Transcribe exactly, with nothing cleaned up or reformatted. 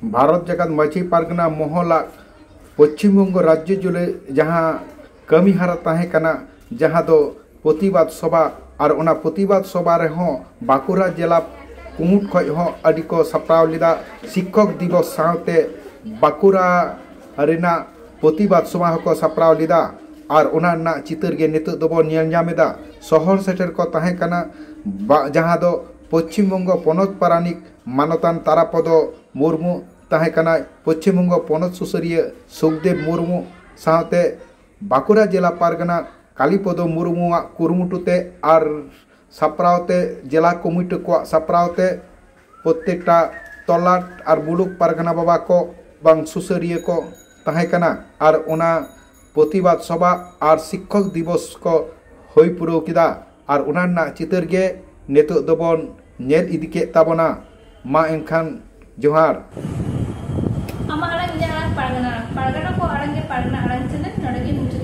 ᱵᱷᱟᱨᱚᱛ ᱡᱟᱠᱟᱛ ᱢᱟᱹᱡᱷᱤ ᱯᱟᱨᱜᱟᱱᱟ ᱢᱚᱦᱚᱞᱟᱜ ᱯᱚᱪᱷᱤᱢ ᱵᱚᱝᱜᱚ ᱨᱟᱡᱽᱡᱚ ᱡᱩᱲᱟᱹ ᱡᱟᱦᱟᱸ ᱠᱟᱹᱢᱤ ᱦᱟᱨᱟ ᱛᱟᱦᱮᱸ ᱠᱟᱱᱟ, ᱡᱟᱦᱟᱸ ᱫᱚ ᱯᱨᱚᱛᱤᱵᱟᱫ ᱥᱚᱵᱷᱟ, ᱟᱨ ᱚᱱᱟ ᱯᱨᱚᱛᱤᱵᱟᱫ ᱥᱚᱵᱷᱟ ᱨᱮᱦᱚᱸ ᱵᱟᱸᱠᱩᱲᱟ ᱡᱮᱞᱟ ᱠᱩᱢᱩᱴ ᱠᱷᱚᱱ ᱦᱚᱸ ᱟᱹᱰᱤ ᱠᱚ ᱥᱟᱯᱲᱟᱣ ᱞᱮᱫᱟ᱾ ᱥᱤᱠᱠᱷᱚᱠ ᱫᱤᱵᱚᱥ ᱥᱟᱶᱛᱮ ᱵᱟᱸᱠᱩᱲᱟ ᱨᱮᱱᱟᱜ ᱯᱨᱚᱛᱤᱵᱟᱫ ᱥᱚᱵᱷᱟ ᱦᱚᱸᱠᱚ ᱥᱟᱯᱲᱟᱣ ᱞᱮᱫᱟ᱾ ᱟᱨ ᱚᱱᱟ ᱨᱮᱱᱟᱜ ᱪᱤᱛᱟᱹᱨ ᱜᱮ ᱱᱤᱛᱚᱜ ᱫᱚᱵᱚᱱ ᱧᱮᱞ ᱧᱟᱢ ᱮᱫᱟ᱾ ᱥᱚᱦᱚᱨ ᱥᱮᱴᱮᱨ ᱠᱚ ᱛᱟᱦᱮᱸ ᱠᱟᱱᱟ, ᱵᱟ-, ᱡᱟᱦᱟᱸ ᱫᱚ ᱯᱚᱪᱷᱤᱢ ᱵᱚᱝᱜᱚ ᱯᱚᱱᱚᱛ ᱯᱟᱨᱟᱱᱤᱠ ᱢᱟᱱᱚᱛᱟᱱ ᱛᱟᱨᱟᱯᱚᱫᱚ ᱢᱩᱨᱢᱩ ᱛᱟᱦᱮᱸ ᱠᱟᱱᱟᱭ, ᱯᱚᱪᱷᱤᱢ ᱵᱚᱝᱜᱚ ᱯᱚᱱᱚᱛ ᱥᱩᱥᱟᱹᱨᱤᱭᱟᱹ ᱥᱩᱠᱫᱮᱵ ᱢᱩᱨᱢᱩ ᱥᱟᱶᱛᱮ ᱵᱟᱸᱠᱩᱲᱟ ᱡᱮᱞᱟ ᱯᱟᱨᱜᱟᱱᱟ ᱠᱟᱞᱤᱯᱚᱫᱚ ᱢᱩᱨᱢᱩᱣᱟᱜ ᱠᱩᱨᱩᱢᱩᱴᱩ ᱛᱮ ᱟᱨ ᱥᱟᱯᱲᱟᱣ ᱛᱮ, ᱡᱮᱞᱟ ᱠᱚᱢᱤᱴᱤ ᱠᱚᱣᱟᱜ ᱥᱟᱯᱲᱟᱣ ᱛᱮ ᱯᱨᱚᱛᱮᱠᱴᱟ ᱛᱚᱞᱟᱴ ᱟᱨ ᱢᱩᱞᱩᱠ ᱯᱟᱨᱜᱟᱱᱟ ᱵᱟᱵᱟ ᱠᱚ ᱵᱟᱝ ᱥᱩᱥᱟᱹᱨᱤᱭᱟᱹ ᱠᱚ ᱛᱟᱦᱮᱸ ᱠᱟᱱᱟ᱾ ᱟᱨ ᱚᱱᱟ ᱯᱨᱚᱛᱤᱵᱟᱫ ᱥᱚᱵᱷᱟ ᱟᱨ ᱥᱤᱠᱠᱷᱚᱠ ᱫᱤᱵᱚᱥ ᱠᱚ ᱦᱩᱭ ᱯᱩᱨᱟᱹᱣ ᱠᱮᱫᱟ᱾ ᱟᱨ ᱚᱱᱟ ᱨᱮᱱᱟᱜ ᱪᱤᱛᱟᱹᱨ ᱜᱮ ᱱᱤᱛᱚᱜ ᱫᱚᱵᱚᱱ ᱧᱮᱞ ᱤᱫᱤ ᱠᱮᱫ ᱛᱟᱵᱚᱱᱟ᱾ ᱢᱟ ᱮᱱᱠᱷᱟᱱ ᱡᱚᱦᱟᱨ᱾ ᱟᱢᱟᱜ ᱟᱲᱟᱝ ᱤᱧᱟᱹᱜ ᱟᱲᱟᱝ ᱯᱟᱨᱜᱟᱱᱟ ᱟᱲᱟᱝ, ᱯᱟᱨᱜᱟᱱᱟ ᱠᱚ ᱟᱲᱟᱝ ᱜᱮ ᱯᱟᱨᱜᱟᱱᱟ ᱟᱲᱟᱝ ᱪᱮᱱᱮᱞ ᱱᱚᱰᱮ ᱜᱮ ᱢᱩᱪᱟᱹᱫ᱾